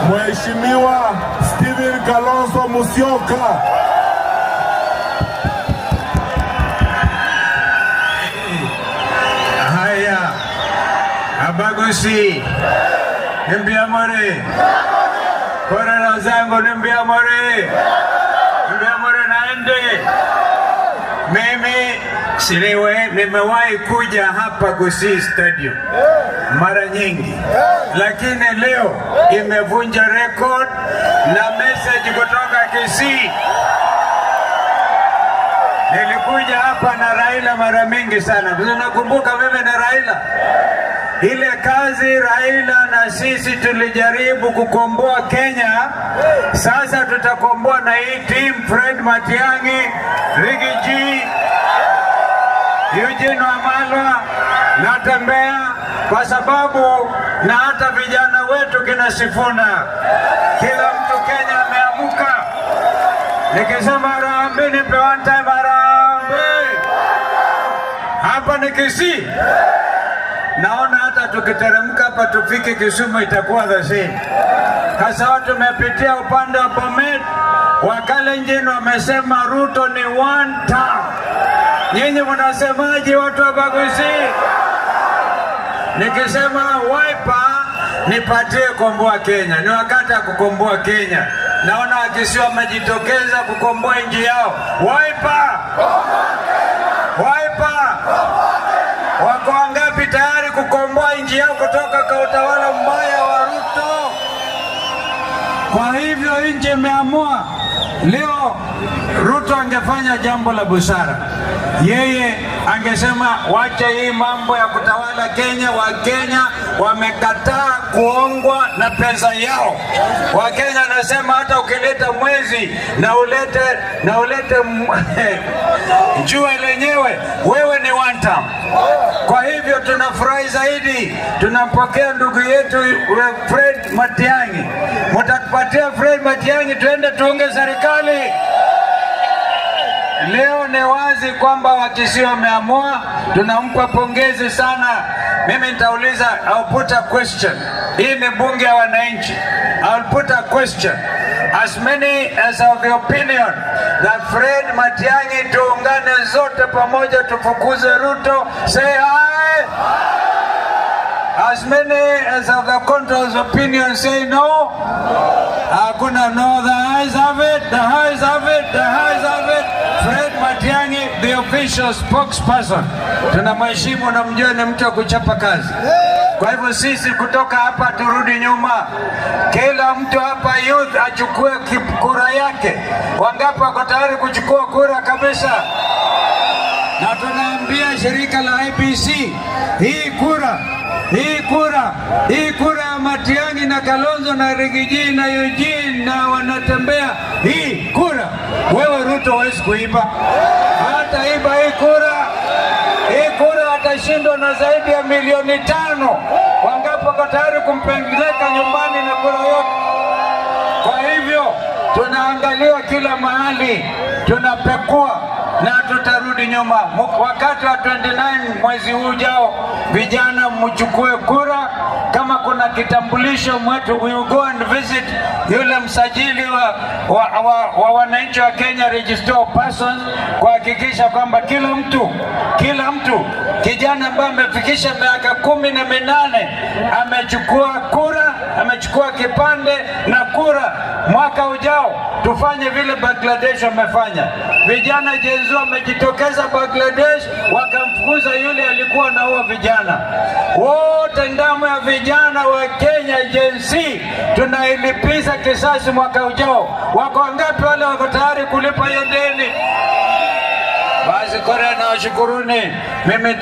Mheshimiwa Stephen Kalonzo Musyoka. Haya, Abagusii, Mbiamore, korera zangu ni Mbiamore, Mbiamore naende. Mimi siliwe, nimewahi kuja hapa Gusii Stadium mara nyingi, lakini leo imevunja record na message kutoka Kisii. Nilikuja hapa na Raila mara mingi sana. Nakumbuka mimi na Raila, ile kazi Raila na sisi tulijaribu kukomboa Kenya. Sasa tutakomboa na hii team, Fred Matiang'i, Riggy G, Eugene Wamalwa Natembeya, kwa sababu na hata vijana wetu kina Sifuna, kila mtu Kenya ameamuka. Nikisema harambee, nipe one time harambee. Hapa ni Kisii. Naona hata tukiteremka hapa tufike Kisumu itakuwa the same. Sasa tumepitia upande wa Bomet, Wakalenjin wamesema Ruto ni one term. Nyinyi mnasemaje, watu wa Abagusii? Nikisema Wiper, nipatie komboa Kenya. Ni wakati wa kukomboa Kenya. Naona Wakisii wamejitokeza kukomboa nchi yao. Wiper! Wiper! Wako wangapi tayari kukomboa nchi yao kutoka kwa utawala mbaya wa Ruto? Kwa hivyo nchi imeamua leo. Ruto angefanya jambo la busara, yeye angesema wacha hii mambo ya kutawala Kenya. Wakenya wamekataa kuongwa na pesa yao. Wakenya anasema hata ukileta mwezi na ulete jua lenyewe, wewe ni one term. Kwa hivyo tunafurahi zaidi, tunampokea ndugu yetu Fred Matiang'i. Mtatupatia Fred Matiang'i tuende tuunge serikali. Leo ni wazi kwamba Wakisii wameamua, tunampa pongezi sana. Mimi nitauliza, I'll put a question. Hii ni bunge ya wananchi. I'll put a question. As many as of the opinion that Fred Matiang'i, tuungane zote pamoja tufukuze Ruto, say aye. As many as of the contrary opinion say no. Hakuna no. The ayes have it, the ayes have it, the ayes have it. Fred Matiang'i, the official spokesperson. Tunamheshimu na mjue ni mtu wa kuchapa kazi. Kwa hivyo sisi kutoka hapa turudi nyuma, kila mtu hapa youth achukue kura yake. Wangapi wako tayari kuchukua kura kabisa? Na tunaambia shirika la IEBC, hii kura ya Matiang'i na Kalonzo na Riggy G na Eugene na Wanatembea, hii kura wewe Ruto huwezi kuiba, hata iba hii kura. Hii kura atashindwa na zaidi ya milioni 5. Wangapi wako tayari kumpeleka nyumbani na kura yote? Kwa hivyo tunaangalia kila mahali, tunapekua na tutarudi nyuma. Wakati wa 29 mwezi huu ujao, vijana mchukue kura. Kama kuna kitambulisho mwetu, we will go and visit yule msajili wa wananchi wa Kenya, Registrar of Persons, kuhakikisha kwamba kila mtu kijana ambaye amefikisha miaka 18 amechukua kura, amechukua kipande na kura. Mwaka ujao tufanye vile Bangladesh wamefanya. Vijana Gen Z wamejitokeza Bangladesh, wakamfukuza yule alikuwa anaua vijana wote. Damu ya vijana wa Kenya Gen Z tunailipiza kisasi mwaka ujao. Wako wangapi wale wako tayari kulipa hiyo deni? Basi Korea, nawashukuruni mimi.